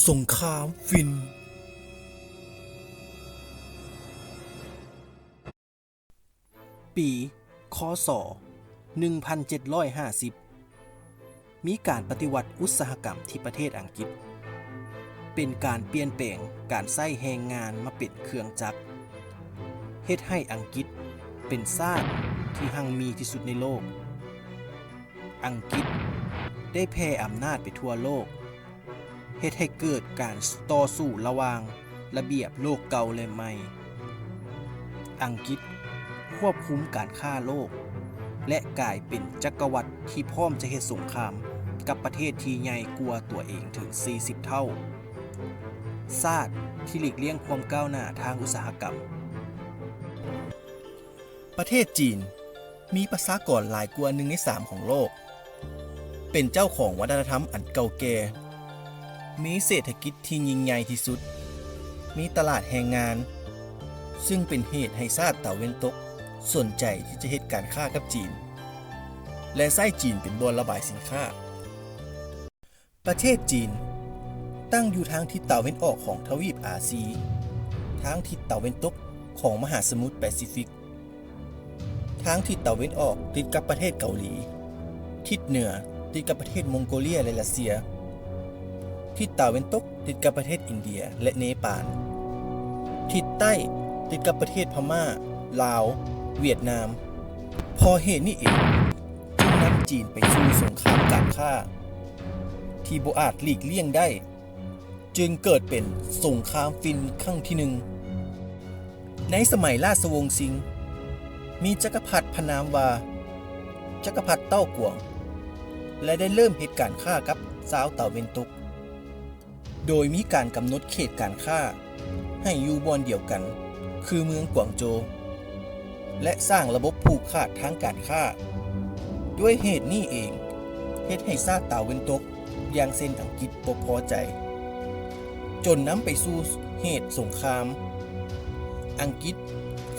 ສົງຄາມຟິນ. ປີ ຄ.ສ. ໜຶ່ງພັນເຈັດຮ້ອຍຫ້າສິບ ມີການປະຕິວັດອຸດສາຫະກຳທີ່ປະເທດອັງກິດ, ເປັນການປ່ຽນແປງການໃຊ້ແຮງງານມາເປັນເຄື່ອງຈັກ, ເຮັດໃຫ້ອັງກິດເປັນຊາດທີ່ຮັ່ງມີທີ່ສຸດໃນໂລກ. ອັງກິດໄດ້ແຜ່ອຳນາດໄປທົ່ວໂລກ, ເຮັດໃຫ້ເກີດການຕໍ່ສູ້ລະຫວ່າງລະບຽບໂລກເກົ່າ ແລະ ໃໝ່. ອັງກິດຄວບຄຸມການຄ້າໂລກ ແລະ ກາຍເປັນຈັກກະວັດທີ່ພ້ອມຈະເຮັດສົງຄາມກັບປະເທດທີ່ໃຫຍ່ກວ່າຕົວເອງເຖິງສີ່ສິບເທົ່າ, ຊາດທີ່ຫຼີກລ່ຽງຄວາມກ້າວໜ້າທາງອຸດສາຫະກຳ. ປະເທດຈີນມີປະຊາກອນຫຼາຍກວ່າໜຶ່ງໃນສາມຂອງໂລກ, ເປັນເຈົ້າຂອງວັດທະນະທຳອັນເກົ່າແກ່, ມີເສດຖະກິດທີ່ຍິ່ງໃຫຍ່ທີ່ສຸດ, ມີຕະຫຼາດແຮງງານ, ຊຶ່ງເປັນເຫດໃຫ້ຊາດຕາເວັນຕົກສົນໃຈທີ່ຈະເຮັດການຄ້າກັບຈີນ ແລະ ໃຊ້ຈີນເປັນບ່ອນລະບາຍສິນຄ້າ. ປະເທດຈີນຕັ້ງຢູ່ທາງທິດຕາເວັນອອກຂອງທະວີບອາຊີ, ທາງທິດຕາເວັນຕົກຂອງມະຫາສະໝຸດແປຊີຟິກ, ທາງທິດຕາເວັນອອກຕິດກັບປະເທດເກົາຫຼີ, ທິດເໜືອຕິດກັບປະເທດມົງໂກເລຍ ແລະ ຣັດເຊຍ, ທິດຕາເວັນຕົກຕິດກັບປະເທດອິນເດຍ ແລະ ເນປານ, ທິດໃຕ້ຕິດກັບປະເທດພະມ້າ, ລາວ, ຫວຽດນາມ. ເພາະເຫດນີ້ເອງ ຈຶ່ງນຳຈີນໄປສູ່ສົງຄາມການຄ້າທີ່ບໍ່ອາດຫຼີກລ່ຽງໄດ້, ຈຶ່ງເກີດເປັນສົງຄາມຟິນຄັ້ງທີໜຶ່ງ. ໃນສະໄໝລາຊະວົງຊິງ, ມີຈັກກະພັດພະນາມວ່າ ຈັກກະພັດເຕົ້າກວາງ ແລະ ໄດ້ເລີ່ມເຮັດການຄ້າກັບຊາວຕາເວັນຕົກ. ໂດຍມີການກຳນົດເຂດການຄ້າໃຫ້ຢູ່ບ່ອນດຽວກັນ ຄືເມືອງກວາງໂຈວ ແລະ ສ້າງລະບົບຜູກຂາດທາງການຄ້າ. ດ້ວຍເຫດນີ້ເອງ ເຮັດໃຫ້ຊາດຕາເວັນຕົກ ຢ່າງເຊັ່ນອັງກິດບໍ່ພໍໃຈ, ຈົນນຳໄປສູ່ເຫດສົງຄາມ. ອັງກິດ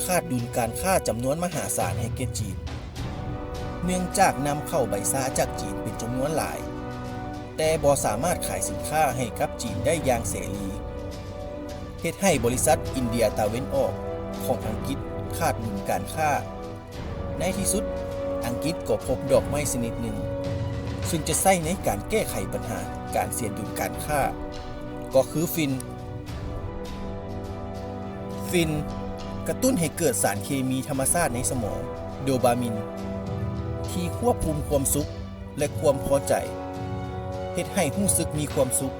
ຂາດດຸນການຄ້າຈຳນວນມະຫາສານໃຫ້ແກ່ຈີນ, ເນື່ອງຈາກນຳເຂົ້າໃບຊາຈາກຈີນເປັນຈຳນວນຫຼາຍ, ແຕ່ບໍ່ສາມາດຂາຍສິນຄ້າໃຫ້ກັບຈີນໄດ້ຢ່າງເສລີ, ເຮັດໃຫ້ບໍລິສັດອິນເດຍຕາເວັນອອກຂອງອັງກິດຂາດດຸນການຄ້າ. ໃນທີ່ສຸດ, ອັງກິດກໍພົບດອກໄມ້ຊະນິດໜຶ່ງ ຊຶ່ງຈະໃຊ້ໃນການແກ້ໄຂບັນຫາການເສຍດຸນການຄ້າ, ກໍຄືຝິ່ນ. ຝິ່ນກະຕຸ້ນໃຫ້ເກີດສານເຄມີທຳມະຊາດໃນສະໝອງ, ໂດບາມິນ, ທີ່ຄວບຄຸມຄວາມສຸກ ແລະ ຄວາມພໍໃຈ, ເຮັດໃຫ້ຮູ້ສຶກມີຄວາມສຸກ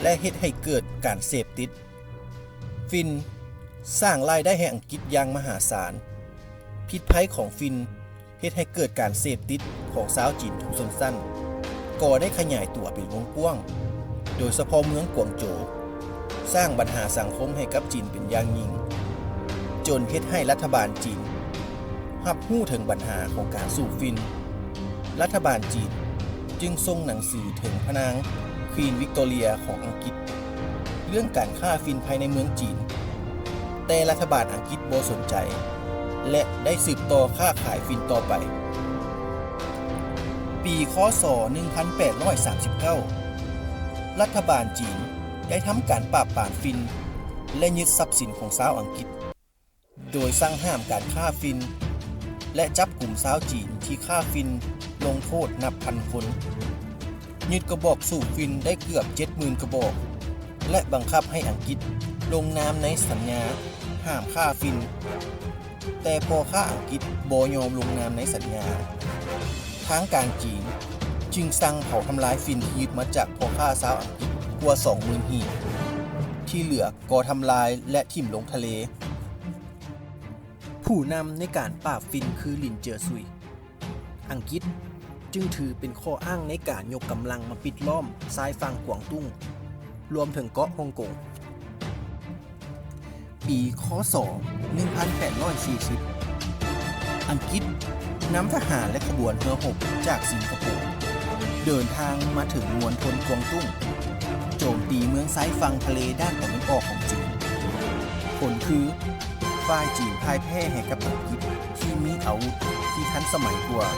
ແລະ ເຮັດໃຫ້ເກີດການເສບຕິດ. ຝິ່ນສ້າງລາຍໄດ້ໃຫ້ອັງກິດຢ່າງມະຫາສານ. ພິດໄພຂອງຝິ່ນເຮັດໃຫ້ເກີດການເສບຕິດຂອງຊາວຈີນທຸກຊົນຊັ້ນ ກໍໄດ້ຂະຫຍາຍຕົວເປັນວົງກວ້າງ, ໂດຍສະເພາະເມືອງກວາງໂຈວ ສ້າງບັນຫາສັງຄົມໃຫ້ກັບຈີນເປັນຢ່າງຍິ່ງ, ຈົນເຮັດໃຫ້ລັດຖະບານຈີນຮັບຮູ້ເຖິງບັນຫາຂອງການສູບຝິ່ນ. ລັດຖະບານຈີນຈຶ່ງສົ່ງໜັງສືເຖິງພະນາງ ຄວີນວິກຕໍເຣຍຂອງອັງກິດ ເລື່ອງການຄ້າຝິ່ນພາຍໃນເມືອງຈີນ, ແຕ່ລັດຖະບານອັງກິດບໍ່ສົນໃຈ ແລະ ໄດ້ສືບຕໍ່ຄ້າຂາຍຝິ່ນຕໍ່ໄປ. ປີ ຄ.ສ. ໜຶ່ງພັນແປດຮ້ອຍສາມສິບເກົ້າ ລັດຖະບານຈີນໄດ້ທຳການປາບປາມຝິ່ນ ແລະ ຍຶດຊັບສິນຂອງຊາວອັງກິດ, ໂດຍສັ່ງຫ້າມການຄ້າຝິ່ນ ແລະ ຈັບກຸມຊາວຈີນທີ່ຄ້າຝິ່ນລົງໂທດນັບພັນຄົນ, ຍຶດກະບອກສູບຝິ່ນໄດ້ເກືອບເຈັດໝື່ນກະບອກ ແລະ ບັງຄັບໃຫ້ອັງກິດລົງນາມໃນສັນຍາຫ້າມຄ້າຝິ່ນ, ແຕ່ພໍ່ຄ້າອັງກິດບໍ່ຍອມລົງນາມໃນສັນຍາ. ທາງການຈີນຈຶ່ງສັ່ງເຜົາທຳລາຍຝິ່ນທີ່ຍຶດມາຈາກພໍ່ຄ້າຊາວອັງກິດກວ່າສອງໝື່ນຫີບ, ທີ່ເຫຼືອກໍທຳລາຍ ແລະ ຖິ້ມລົງທະເລ. ຜູ້ນຳໃນການປາບຝິ່ນຄື ລິນ ເຈີຊຸຍ. ອັງກິດຈຶ່ງຖືເປັນຂໍ້ອ້າງໃນການຍົກກຳລັງມາປິດລ້ອມຊາຍຝັ່ງກວາງຕຸ້ງ, ລວມເຖິງເກາະຮົງກົງ. ປີ ຄ.ສ. ໜຶ່ງພັນແປດຮ້ອຍສີ່ສິບ ອັງກິດນຳທະຫານ ແລະ ຂະບວນເຮືອຮົບຈາກສິງກະໂປ ເດີນທາງມາເຖິງມວນຊົນກວາງຕຸ້ງ, ໂຈມຕີເມືອງຊາຍຝັ່ງທະເລດ້ານຕາເວັນອອກຂອງຈີນ. ຜົນຄື ຝ່າຍຈີນພ່າຍແພ້ໃຫ້ກັບອັງກິດທີ່ມີອາວຸດທີ່ທັນສະໄໝກວ່າ.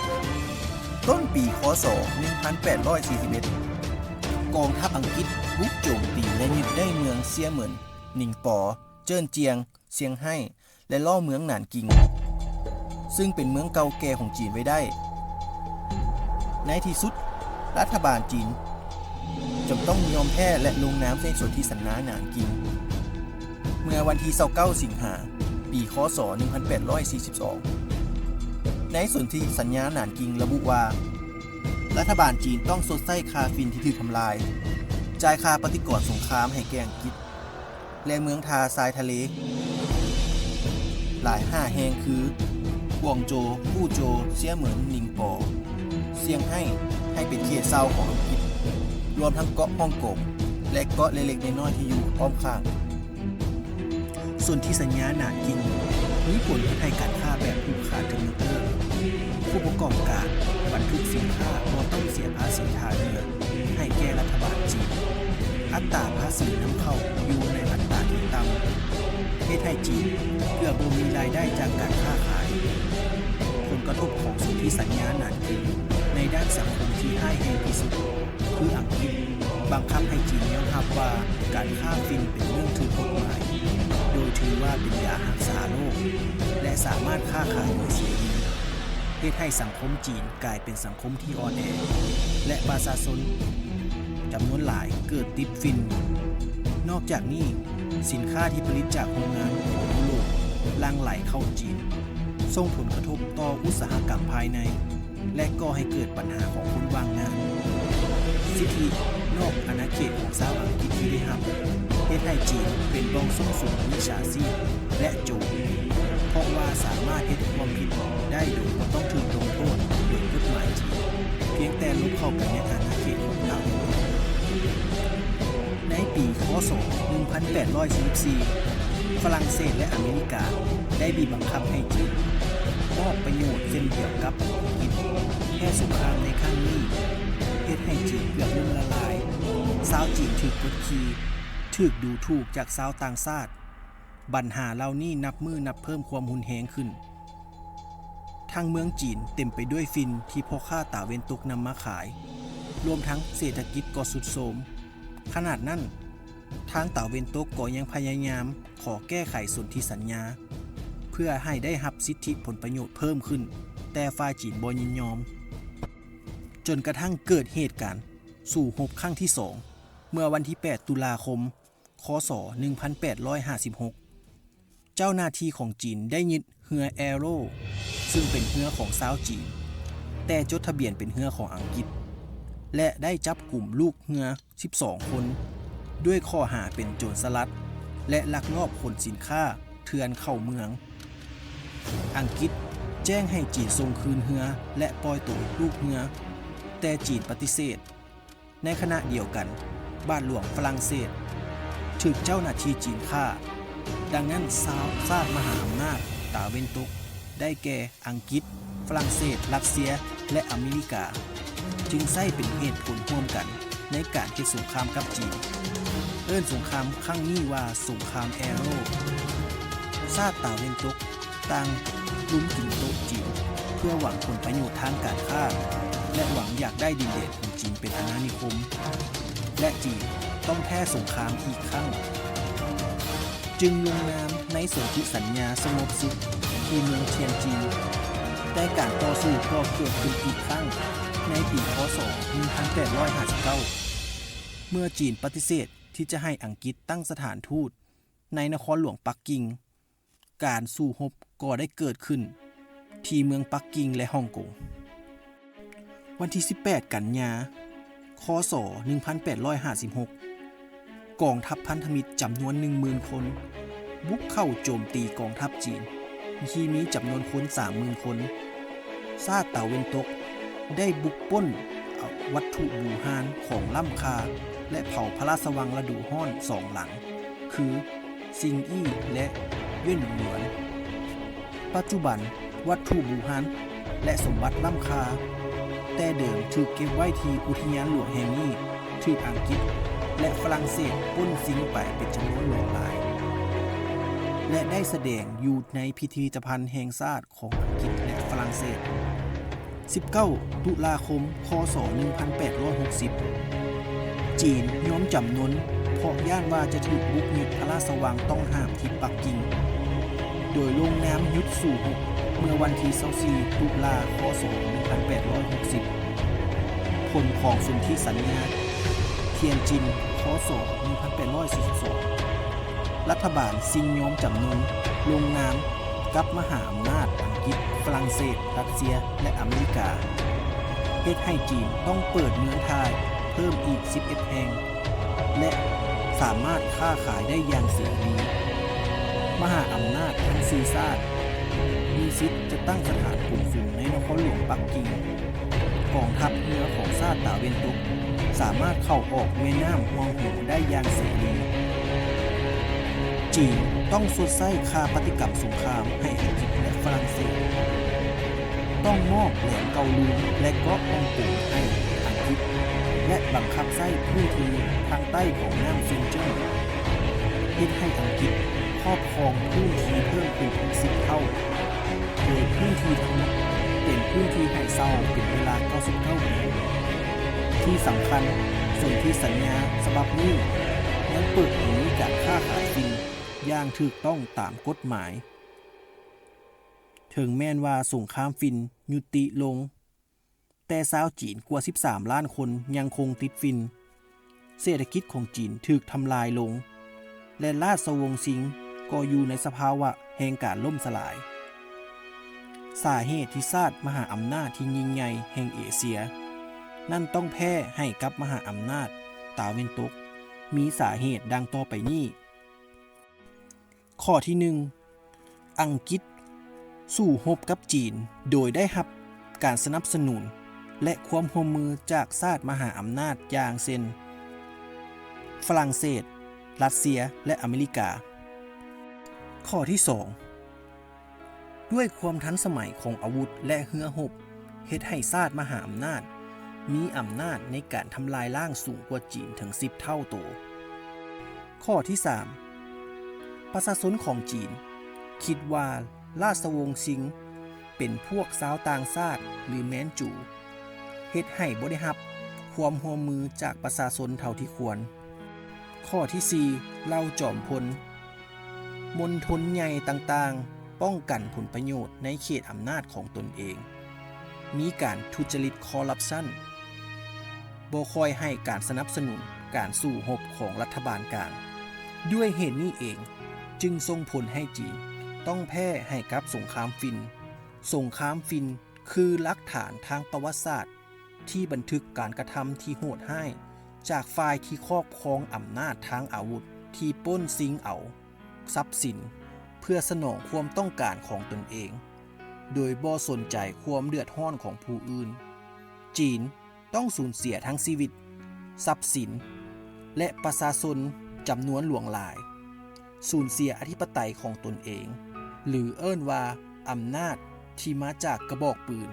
ຕົ້ນປີ ຄ.ສ. ໜຶ່ງພັນແປດຮ້ອຍສີ່ສິບເອັດ ກອງທັບອັງກິດ ບຸກໂຈມຕີ ແລະ ຍຶດໄດ້ເມືອງເຊຍເໝິນ, ນິງປໍ, ເຈີນຈຽງ, ຊຽງໄຮ້ ແລະ ລໍ້ເມືອງໜານກິງ, ຊຶ່ງເປັນເມືອງເກົ່າແກ່ຂອງຈີນໄວ້ໄດ້. ໃນທີ່ສຸດ, ລັດຖະບານຈີນຈຳຕ້ອງຍອມແພ້ ແລະ ລົງນາມໃນສົນທິສັນຍາໜານກິງ ເມື່ອວັນທີຊາວເກົ້າ ສິງຫາ ປີ ຄ.ສ. ໜຶ່ງພັນແປດຮ້ອຍສີ່ສິບສອງ. ໃນສົນທິສັນຍາໜານກິງລະບຸວ່າ ລັດຖະບານຈີນຕ້ອງຊົດໃຊ້ຄ່າຝິ່ນທີ່ຖືກທຳລາຍ, ຈ່າຍຄ່າປະຕິກອນສົງຄາມໃຫ້ແກ່ອັງກິດ ແລະ ເມືອງທ່າຊາຍທະເລ ຫຼາຍຫ້າແຫ່ງຄື ກວາງໂຈ, ກູ່ໂຈ, ເຊຍເໝິນ, ນິງປໍ, ຊຽງໄຮ້ ໃຫ້ເປັນເຂດເຊົ່າຂອງອັງກິດ, ລວມທັງເກາະຮ່ອງກົງ ແລະ ເກາະເລັກໆນ້ອຍໆທີ່ຢູ່ອ້ອມຂ້າງ. ສົນທິສັນຍາໜານກິງ ມີຜົນເຮັດໃຫ້ການຄ້າແບບຜູກຂາດຖືກຍົກເລີກ. ຜູ້ປະກອບການບັນທຶກສິນຄ້າບໍ່ຕ້ອງເສຍພາສີທ່າເຮືອໃຫ້ແກ່ລັດຖະບານຈີນ. ອັດຕາພາສີນຳເຂົ້າຢູ່ໃນອັດຕາທີ່ຕ່ຳ, ເຮັດໃຫ້ຈີນເກືອບບໍ່ມີລາຍໄດ້ຈາກການຄ້າຂາຍ. ຜົນກະທົບຂອງສົນທິສັນຍາໜານກິງໃນດ້ານສັງຄົມທີ່ຮ້າຍແຮງທີ່ສຸດ ຄືອັງກິດບັງຄັບໃຫ້ຈີນຍອມຮັບວ່າການຄ້າຝິ່ນເປັນເລື່ອງຖືກກົດໝາຍ, ໂດຍຖືວ່າເປັນຢາຮັກສາໂລກ ແລະ ສາມາດຄ້າຂາຍໂດຍເສລີ, ເຮັດໃຫ້ສັງຄົມຈີນກາຍເປັນສັງຄົມທີ່ອ່ອນແອ ແລະ ປະຊາຊົນຈຳນວນຫຼາຍເກີດຕິດຝິ່ນ. ນອກຈາກນີ້, ສິນຄ້າທີ່ຜະລິດຈາກໂຮງງານຂອງຢູໂຣບຫຼັ່ງໄຫຼເຂົ້າຈີນ, ສົ່ງຜົນກະທົບຕໍ່ອຸດສາຫະກຳພາຍໃນ ແລະ ກໍ່ໃຫ້ເກີດບັນຫາຂອງຄົນວ່າງງານ. ສິດທິນອກອານາເຂດຂອງຊາວອັງກິດທີ່ໄດ້ຮັບ ເຮັດໃຫ້ຈີນເປັນບ່ອນຊຸກຊຸມມິດສາຊີບ ແລະ ໂຈນ, ເພາະວ່າສາມາດເຮັດຄວາມຜິດໄດ້ໂດຍບໍ່ຕ້ອງຖືກລົງໂທດໂດຍກົດໝາຍຈີນ, ພຽງແຕ່ຫຼົບເຂົ້າໄປໃນອານາເຂດຂອງລາວ. ໃນປີ ຄ.ສ. ໜຶ່ງພັນແປດຮ້ອຍສີ່ສິບສີ່ ຝຣັ່ງເສດ ແລະ ອາເມລິກາ ໄດ້ບີບບັງຄັບໃຫ້ຈີນມອບປະໂຫຍດເຊັ່ນດຽວກັບອັງກິດແພ້ສົງຄາມໃນຄັ້ງນີ້, ເຮັດໃຫ້ຈີນເກືອບລົ້ມລະລາຍ, ຊາວຈີນຖືກກົດຂີ່, ຖືກດູຖູກຈາກຊາວຕ່າງຊາດ. ບັນຫາເຫຼົ່ານີ້ນັບມື້ນັບເພີ່ມຄວາມຮຸນແຮງຂຶ້ນ. ທັງເມືອງຈີນເຕັມໄປດ້ວຍຝິ່ນທີ່ພໍ່ຄ້າຕາເວັນຕົກນຳມາຂາຍ, ລວມທັງເສດຖະກິດກໍຊຸດໂຊມ. ຂະໜາດນັ້ນ, ທາງຕາເວັນຕົກກໍຍັງພະຍາຍາມຂໍແກ້ໄຂສົນທິສັນຍາ ເພື່ອໃຫ້ໄດ້ຮັບສິດທິຜົນປະໂຫຍດເພີ່ມຂຶ້ນ, ແຕ່ຝ່າຍຈີນບໍ່ຍິນຍອມ, ຈົນກະທັ້ງເກີດເຫດການສູ້ຮົບຄັ້ງທີສອງ ເມື່ອວັນທີແປດ ຕຸລາຄົມ ຄ.ສ. ໜຶ່ງພັນແປດຮ້ອຍຫ້າສິບຫົກ. ເຈົ້າໜ້າທີ່ຂອງຈີນໄດ້ຍຶດເຮືອແອໂຣ ຊຶ່ງເປັນເຮືອຂອງຊາວຈີນ, ແຕ່ຈົດທະບຽນເປັນເຮືອຂອງອັງກິດ ແລະ ໄດ້ຈັບກຸມລູກເຮືອສິບສອງຄົນ ດ້ວຍຂໍ້ຫາເປັນໂຈນສະຫຼັດ ແລະ ລັກລອບຂົນສິນຄ້າເຖື່ອນເຂົ້າເມືອງ. ອັງກິດແຈ້ງໃຫ້ຈີນສົ່ງຄືນເຮືອ ແລະ ປ່ອຍໂຕລູກເຮືອ, ແຕ່ຈີນປະຕິເສດ. ໃນຂະນະດຽວກັນ, ບາດຫຼວງຝຣັ່ງເສດຖືກເຈົ້າໜ້າທີ່ຈີນຂ້າ. ດັ່ງນັ້ນ, ຊາວຊາດມະຫາອຳນາດຕາເວັນຕົກ ໄດ້ແກ່ ອັງກິດ, ຝຣັ່ງເສດ, ຣັດເຊຍ ແລະ ອາເມລິກາ ຈຶ່ງໃຊ້ເປັນເຫດຜົນຮ່ວມກັນໃນການເຮັດສົງຄາມກັບຈີນ. ເອີ້ນສົງຄາມຄັ້ງນີ້ວ່າສົງຄາມແອໂຣ. ຊາດຕາເວັນຕົກ ຕ່າງລຸມກິນໂຕະຈີນ ເພື່ອຫວັງຜົນປະໂຫຍດທາງການຄ້າ ແລະ ຫວັງຢາກໄດ້ດິນແດນຂອງຈີນເປັນອານານິຄົມ ແລະ ຈີນຕ້ອງແພ້ສົງຄາມອີກຄັ້ງ ຈຶ່ງລົງນາມໃນສົນທິສັນຍາສະຫງົບສຸກທີ່ເມືອງທຽນຈີນ. ແຕ່ການຕໍ່ສູ້ກໍເກີດຂຶ້ນອີກຄັ້ງໃນປີ ຄ.ສ. ໜຶ່ງພັນແປດຮ້ອຍຫ້າສິບເກົ້າ ເມື່ອຈີນປະຕິເສດທີ່ຈະໃຫ້ອັງກິດຕັ້ງສະຖານທູດ ໃນນະຄອນຫຼວງປັກກິ່ງ, ການສູ້ຮົບກໍໄດ້ເກີດຂຶ້ນທີ່ເມືອງປັກກິ່ງ ແລະ ຮ່ອງກົງ. ວັນທີສິບແປດ ກັນຍາ ຄ.ສ. ໜຶ່ງພັນແປດຮ້ອຍຫ້າສິບຫົກ ກອງທັບພັນທະມິດຈຳນວນໜຶ່ງໝື່ນຄົນ ບຸກເຂົ້າໂຈມຕີກອງທັບຈີນ ທີ່ມີຈຳນວນຄົນສາມໝື່ນຄົນ. ຊາດຕາເວັນຕົກໄດ້ບຸກປຸ້ນເອົາວັດຖຸບູຮານຂອງລ້ຳຄ່າ ແລະ ເຜົາພະລາຊະວັງລະດູຮ້ອນສອງຫຼັງ ຄື ຊິງອີ່ ແລະ ຢວນຢວນ. ປັດຈຸບັນ, ວັດຖຸບູຮານ ແລະ ສົມບັດລ້ຳຄ່າແຕ່ເດີມຖືກເກັບໄວ້ທີ່ອຸທິຍານຫຼວງແຫ່ງນີ້ ຖືກອັງກິດ ແລະ ຝຣັ່ງເສດປຸ້ນຊິງໄປເປັນຈຳນວນຫຼວງຫຼາຍ ແລະ ໄດ້ສະແດງຢູ່ໃນພິພິທະພັນແຫ່ງຊາດຂອງອັງກິດ ແລະ ຝຣັ່ງເສດ. ສິບເກົ້າ ຕຸລາຄົມ ຄ.ສ. ໜຶ່ງພັນແປດຮ້ອຍຫົກສິບ ເ ຈີນຍອມຈຳນົນ ເພາະຢ້ານວ່າຈະຖືກບຸກຍຶດພະລາຊະວັງຕ້ອງຫ້າມທີ່ປັກກິ່ງ, ໂດຍລົງນາມຢຸດສູ້ຮົບເມື່ອວັນທີຊາວສີ່ ຕຸລາ ຄ.ສ. ໜຶ່ງພັນແປດຮ້ອຍຫົກສິບ. ຜົນຂອງສົນທິສັນຍາທຽນຈິນ ຄ.ສ. ໜຶ່ງພັນແປດຮ້ອຍສີ່ສິບສອງ ລັດຖະບານຊິງຍອມຈຳນົນລົງນາມກັບມະຫາອຳນາດອັງກິດ, ຝຣັ່ງເສດ, ຣັດເຊຍ ແລະ ອາເມລິກາ, ເຮັດໃຫ້ຈີນຕ້ອງເປີດເມືອງທ່າເພີ່ມອີກສິບເອັດແຫ່ງ ແລະ ສາມາດຄ້າຂາຍໄດ້ຢ່າງເສລີ. ມະຫາອຳນາດທັງສີ່ຊາດມີສິດຈະຕັ້ງສະຖານກົງສຸນໃນນະຄອນຫຼວງປັກກິ່ງ. ກອງທັບເຮືອຂອງຊາດຕາເວັນຕົກສາມາດເຂົ້າອອກແມ່ນ້ຳຮວງຫົງໄດ້ຢ່າງເສລີ. ຈີນຕ້ອງຊົດໃຊ້ຄ່າປະຕິກຳສົງຄາມໃຫ້ອັງກິດ ແລະ ຝຣັ່ງເສດ, ຕ້ອງມອບແຫຼມເກົາລູນ ແລະ ເກາະຮົງກົງໃຫ້ອັງກິດ ແລະ ບັງຄັບໃຊ້ພື້ນທີ່ທາງໃຕ້ຂອງນ້ຳເຊນເຈີນ, ເຮັດໃຫ້ອັງກິດຄອບຄອງພື້ນທີ່ເພີ່ມຂຶ້ນເຖິງສິບເທົ່າ. ໂດຍພື້ນທີ່ທັງໝົດເປັນພື້ນທີ່ໃຫ້ເຊົ່າເປັນເວລາເກົ້າສິບເກົ້າປີ. ທີ່ສຳຄັນ, ສົນທິສັນຍາສະບັບນີ້ຍັງເປີດໃຫ້ມີການຄ້າຂາຍຝິ່ນຢ່າງຖືກຕ້ອງຕາມກົດໝາຍ. ເຖິງແມ່ນວ່າສົງຄາມຝິ່ນຍຸຕິລົງ, ແຕ່ຊາວຈີນກວ່າສິບສາມລ້ານຄົນຍັງຄົງຕິດຝິ່ນ, ເສດຖະກິດຂອງຈີນຖືກທຳລາຍລົງ ແລະ ລາຊະວົງຊິງກໍຢູ່ໃນສະພາວະແຫ່ງການລົ້ມສະຫຼາຍ. ສາເຫດທີ່ຊາດມະຫາອຳນາດທີ່ຍິ່ງໃຫຍ່ແຫ່ງເອເຊຍນັ້ນຕ້ອງແພ້ໃຫ້ກັບມະຫາອຳນາດຕາເວັນຕົກ ມີສາເຫດດັ່ງຕໍ່ໄປນີ້. ຂໍ້ທີໜຶ່ງ, ອັງກິດສູ້ຮົບກັບຈີນໂດຍໄດ້ຮັບການສະໜັບສະໜູນ ແລະ ຄວາມຮ່ວມມືຈາກຊາດມະຫາອຳນາດຢ່າງເຊັ່ນ ຝຣັ່ງເສດ, ຣັດເຊຍ ແລະ ອາເມລິກາ. ຂໍ້ທີສອງ, ດ້ວຍຄວາມທັນສະໄໝຂອງອາວຸດ ແລະ ເຮືອຮົບ ເຮັດໃຫ້ຊາດມະຫາອຳນາດມີອຳນາດໃນການທຳລາຍລ້າງສູງກວ່າຈີນເຖິງສິບເທົ່າໂຕ. ຂໍ້ທີສາມ, ປະຊາຊົນຂອງຈີນຄິດວ່າລາຊະວົງຊິງເປັນພວກຊາວຕ່າງຊາດ ຫຼື ແມນຈູ, ເຮັດໃຫ້ບໍ່ໄດ້ຮັບຄວາມຮ່ວມມືຈາກປະຊາຊົນເທົ່າທີ່ຄວນ. ຂໍ້ທີສີ່, ເຫຼົ່າຈອມພົນ ມົນທົນໃຫຍ່ຕ່າງໆ ປ້ອງກັນຜົນປະໂຫຍດໃນເຂດອຳນາດຂອງຕົນເອງ, ມີການທຸດຈະລິດ ຄໍຣັບຊັນ, ບໍ່ຄ່ອຍໃຫ້ການສະໜັບສະໜູນການສູ້ຮົບຂອງລັດຖະບານກາງ. ດ້ວຍເຫດນີ້ເອງຈຶ່ງສົ່ງຜົນໃຫ້ຈີນຕ້ອງແພ້ໃຫ້ກັບສົງຄາມຝິ່ນ. ສົງຄາມຝິ່ນຄືຫຼັກຖານທາງປະຫວັດສາດ ທີ່ບັນທຶກການກະທຳທີ່ໂຫດຮ້າຍຈາກຝ່າຍທີ່ຄອບຄອງອຳນາດທາງອາວຸດ ທີ່ປຸ້ນຊິງເອົາຊັບສິນເພື່ອສະໜອງຄວາມຕ້ອງການຂອງຕົນເອງ ໂດຍບໍ່ສົນໃຈຄວາມເດືອດຮ້ອນຂອງຜູ້ອື່ນ. ຈີນຕ້ອງສູນເສຍທັງຊີວິດ, ຊັບສິນ ແລະ ປະຊາຊົນຈຳນວນຫຼວງຫຼາຍ. ສູນເສຍອະທິປະໄຕຂອງຕົນເອງ ຫຼື ເອີ້ນວ່າອຳນາດທີ່ມາຈາກກະບອກປືນ.